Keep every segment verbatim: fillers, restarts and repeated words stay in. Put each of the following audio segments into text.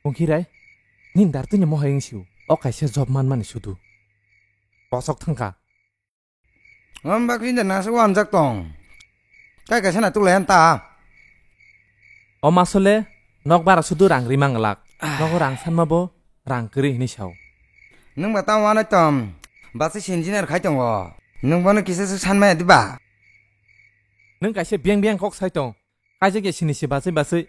Pungkhirai, nini dartini mohai wng sio. O kaisa job manmani sudu. Bosok thangkha. Om bakri da nasa wanjak tong. Kai kaisa na tulai ta. O masole, nok bara sudu rang ri manglak. Ah. Nogo rang sanma bo, rang kwrwi hini sao. Nung ba tamo wanai tom. Basi engineer khai tongo. Nung bono kisa se sanmaya diba? Nung kaisa biang biang kok sai tong. Kaisa ke sini se basai basai.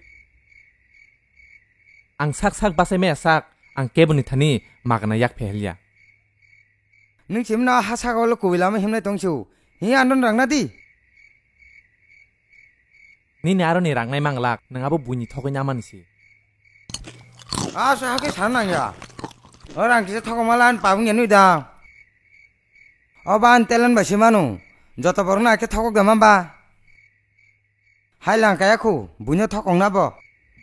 Ang sak sak basai maya sak. Ang keboni thani magna yak phehelya. Nung chimno ha saka ulo kubui lama himnai tong chu. Hi andon rang na di. Nini aroni rangnai manglak, nang abo buini thogwi namani si. Asa hake sana nangya. O rang kisa thogok malan pabung ya nui da. O ban telan bai se manu. Joto borok na ke thogok da mamba. Hai lang kaya khu, buino thokong na bo.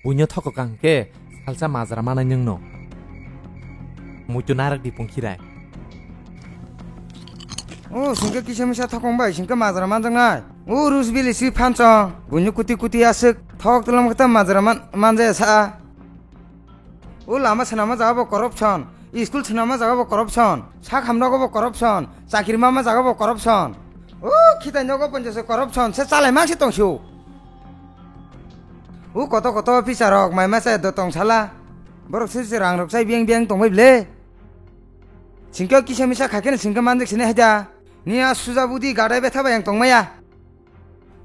Buino thokok ang ke, salsa majra manai nung no. Muitu narak di pungkhirai. O, singke kisa misa thokong bai, singke majra manjak nai. O, rusbili si phanchong, buino kuti kuti aswk, thok tulam kata majra man-, manjaya sa. O lama swnama jaga bo corruption, school swnama jaga bo corruption, sak hamnogo bo corruption, chakri mama jaga bo corruption. O khitai nogo ponchase corruption, se chalai mang se tong sio. O koto koto officer rok mai masa do tong sala. Borok se se rang rok chai biang biang tong bai ble. Singke kisa misa khaikhe singke manjak sini haida. Ni a suja budi gadai betha bai ang tong maya.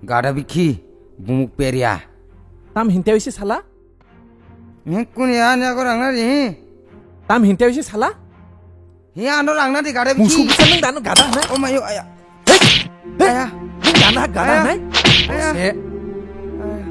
Gada bikhi, bumuk peria. Tam hinte oi se sala? Ni kuni ya ni agor ang na ri. Tam hinte oi se sala? Hi ano rang na di gada bikhi. Musu bisa nung dano gada na? Oh mayo aya. Hei! Hei! Aya. Nung dano gada Aya. na? Aya. Se. Aya. Aya.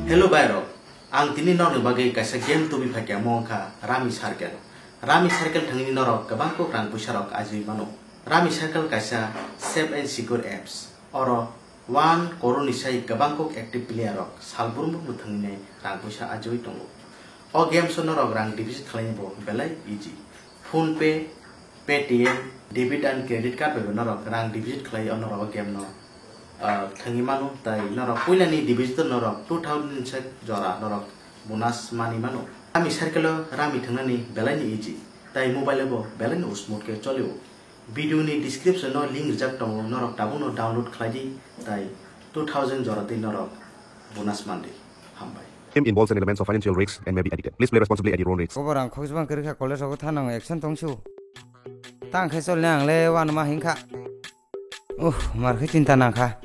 Hello, Bairok. Ang tini norokni bagwi kaisa game tubi phaikha, omo wngkha Rummy Circle. Rummy Circle thangwi norok kwbang kok rang puisa rok ajui mano. Rummy Circle kaisa safe and secure apps. Oro one crore ni sai kwbang kok active player rok sal brum brum thangwi rang puisa ajui tongo. O games o norok rang deposit khlainai bo belai easy. PhonePe, Paytm, debit and credit card bai bo norok rang deposit khlai o norok o game no, ah, thangwi mano, tai norok puila ni deposit o norok two thousand se jora norok bonus manwi mano. Rummy Circle o Rummy thangnani belai ni easy, tai mobile o bo belai no smooth khe cholio. Video ni description o link rijak tongo, norok tabuk no download khlai di, tai two thousand jora twi norok bonus man di. Hambai. Game involves an element of financial risks and may be addictive. Please play responsibly at your own risk. Kobo rang khokjbang kwrwi kha college rogo thanang action tong su. Tang khe chol ne ang le wan ma hing kha. Uh, mar khe chinta nang kha.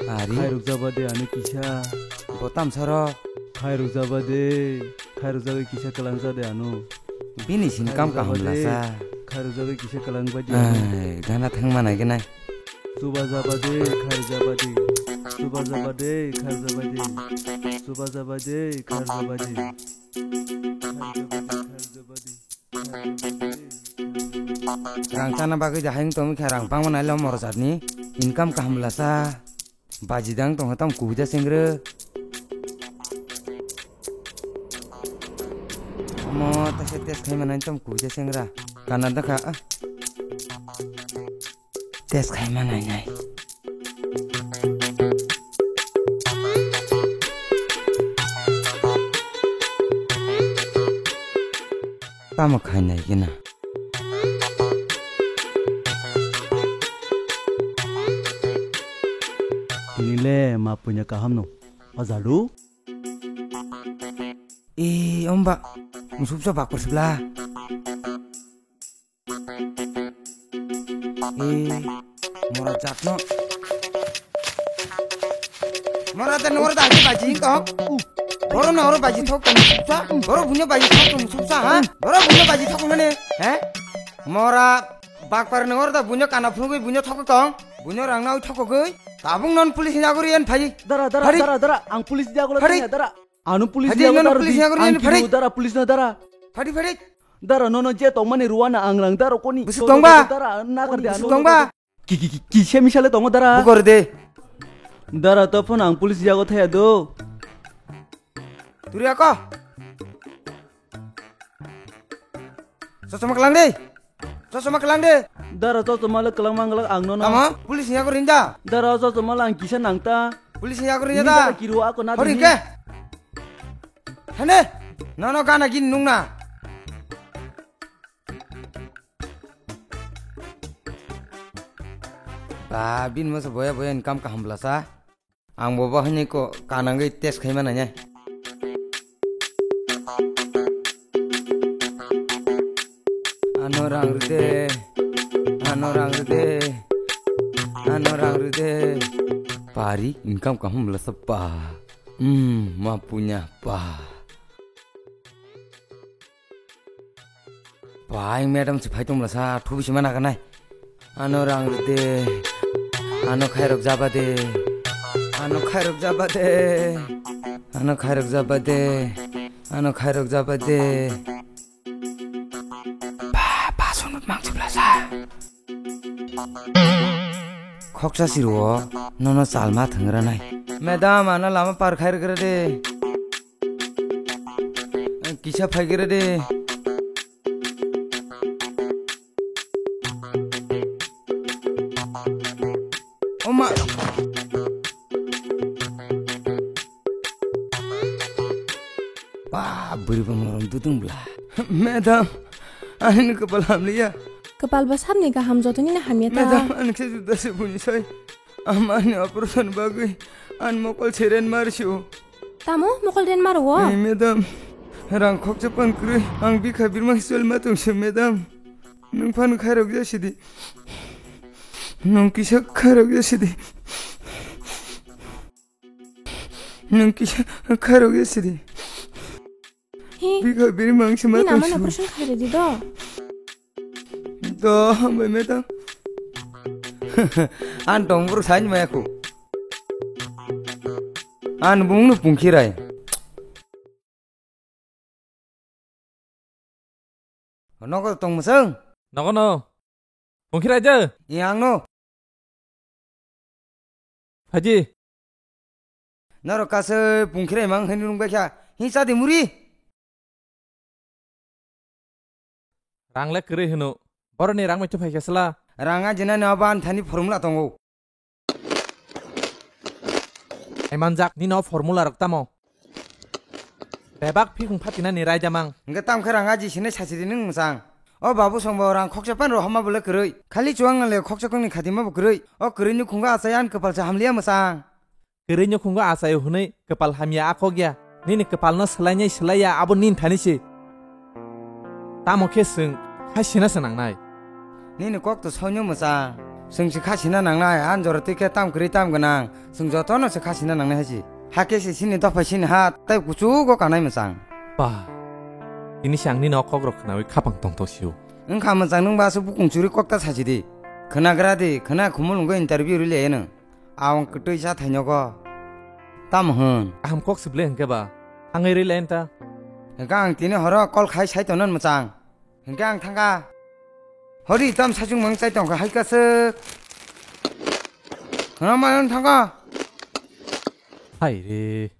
Ari. Khairok jaba de ano kisa. Bo tamsaro. Khairok jaba de. Khairok jaba kisa kwlang ja de ano. Bini sin kam kaham lasa. Khairok jaba kisa kwlang ba de ano. Ai, gana thang manai gana. Chuba jaba de, khair jaba de. Chuba jaba de, khair jaba de. Chuba jaba de, khair jaba de. Khair jaba de, khair jaba de. Rang chana bagwi jahai wng tongwi kha, rang bangma nailai o morok jatni income kaham lasa. Baji dang tongkha tamo kubui da sengre. Omo ta se test khai manai tamo kubui da sengra. Kana da kha, ah. Test khai manai nai. Tamo khai nai gina. Tini le ma punya kaham no. Azalu. E, omba. Musuk sa bakor sebelah. E, mora jatno. Mora ta nora ta agi baji kok. Boro nora baji thok tong suksa. Boro bunyo baji thok tong suksa ha. Boro bunyo baji thok mane. He? Mora bakpar nora ta bunyo kana phunugui bunyo thok tong. Bunyo rang nau thok gui. Tabung non police ni aguri en phai. Dara, dara, Phari. Dara, dara. Ang police ni aguri Phari. Dara. Ano police Phari, ni aguri nono dara police di. Ni aguri Ang en phari. Kinu dara police no dara. Phari, phari. Dara nono je tongmani ruana ang lang dara koni. Busuk Tongba. Dara nakar de Busuk ano Tongba. Ki, ki, ki, ki, se misale tongo dara. Bukor de. Dara to phone ang police jago thaya do. Turi ako. Sosoma kelang de. Sosoma kelang de. Dara sosoma le kelang manglak ang nono. Tamo? Police ni ako rinda. Dara sosoma le ang kisa nangta. Police ni yakur Ini ya da. Kata kiru ako na Hori dini. Ke. Hane. Nono gana gin nungna. Ba, bin masa boya boya income kaham belasa. Ang bo bahani ko kanangwi test khaima nanya. Ano rang ride, ano rang ride, ano rang ride. Pari income kaham belasa pa. Hmm, ma punya pa. Bai, madam si phai tongla sa, thubi si mana kanai. Ano rang ride, ano khairok jaba de, ano khairok jaba de, ano khairok jaba de, ano khairok jaba de. Ba, ba, sunut mang chubla sa. Khoksa siro, nono chalma thangra nai. Madam, ano lama par khair kere de. Kisa phai kere de. Oma. Ba, bwrwi bo morom dudung bla. Madam, ani no kapal hamliya. Kapal bo sabni gaham jotoni no hamya ta. Madam, ani khe juda se buni sai. Ama ani operation bagwi an mokol seren marsiu. Tamo mokol den maro wo? Ei, madam, rang khoksa pan kwrwi. Ang bikha birma hisol ma tongse, madam. Nung phano khairok jasidi. Nung kisa khairok jasidi. Nung kisa khairok jasidi. Hi. Bikha birma ang se ma tongse. Ni nama na operation khairedi do. Do, hambai madam. An tong bro sain maya khu. An bung no pungkhirai. Nogo tong musung? Nogo no. Pungkhirai je? Yang no. Haji. Naro kasai pungkhirai mang hani rung baikha. Hi chadi muri? Rang le kwrwi hino. Boroni rang mai tuphaikha sla. Rang a jinani obo ani thani formula tongo. Ai manjak, nini o formula rok tamo? Bebak phikung phatinani raidamang. Hingke tam khe rang aji sinai sachiri nung mwchang. O babu songbo rang khoksa pan rohorma bole kwrwi. Khali chuwang le khoksa kongni khatima bo kwrwi. O kwrwi ni khungo achai an kwpal cha hamliya mwchang. Kwrwi ni khungo achai hwnwi kwpal hamya a kok ya. Nini kwpal no swlainai swlaiya abo nini thani se. Tamo khe chwng kha sina se nangnai. Nini kok to soino mwchang. Chwng se kha sina nangnai, an jora twi khe tam kwrwi tam gwnang. Chwng jotono se kha sina nangnai hai se. Hakhe se sini dopha sini ha, tei kuchugo kanai mwchang. Ba. Tini se ang nini o kok rok khnawi khapang tongthok sio. Wngkha mwchang, nwng ba aswk bukung churi kok ta sachi di. Khwnagra di, khwna khumul wngwi interview rwlai nw. Awang kwtwi cha thainogo. Tamo hwn? Kaham kok se ble hwnkhe ba. Thangwi rwlai ta. Hwnkhe ang tini horo call khai sai tongno mwchang. Hwnkhe ang thangkha. Hori tam sachung mang chai tongkha hai kaswk. Khwna mano thangkha. Hai re.